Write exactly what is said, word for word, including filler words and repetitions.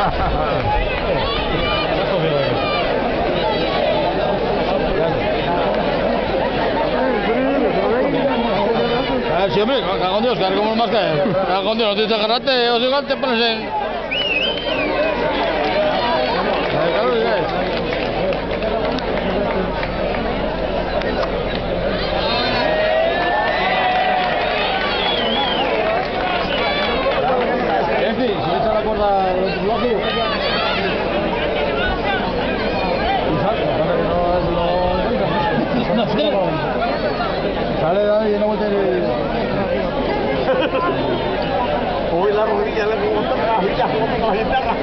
A ver, sí, hombre, cago en Dios, que como más que. Cago en Dios, no tienes que agarrarte, o si igual te pones en. Efi, si echa la cuerda del bloque. Y sale, lo que pasa que no es lo. Sale, dale, y no vuelve. Uy, la rodilla, le rebotó la rodilla, rebotó la guitarra.